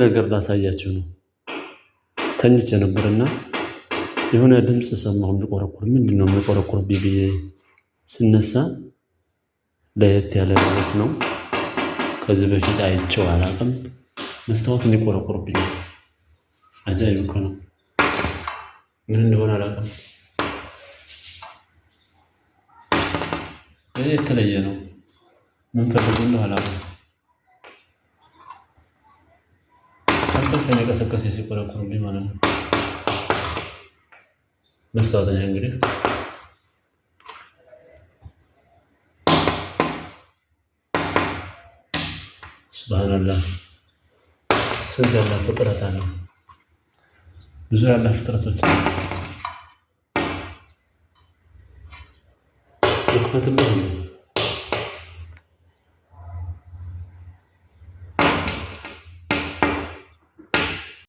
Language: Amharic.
ነገር ላሳያችሁ ነው። ተኝቼ ነበርና የሆነ ድምፅ ሰማሁ የሚቆረቁር። ምንድን ነው የሚቆረቁርብኝ ብዬ ስነሳ ለየት ያለ ወፍ ነው። ከዚህ በፊት አይቼው አላውቅም። መስታወቱን ይቆረቁርብኛል። አጃኢብ እኮ ነው። ምን እንደሆነ አላውቅም። ይህ የተለየ ነው። ምን ፈልጎ እንደሆነ አላውቅም። ከእንቅልፍ የቀሰቀሰ ሲቆረቁርብኝ ማለት ነው። መስታወተኛ እንግዲህ ሱብሃንአላህ፣ ስንት ያለ ፍጥረት አለ። ብዙ ያለ ፍጥረቶች አሉ። ልክፈትልህ።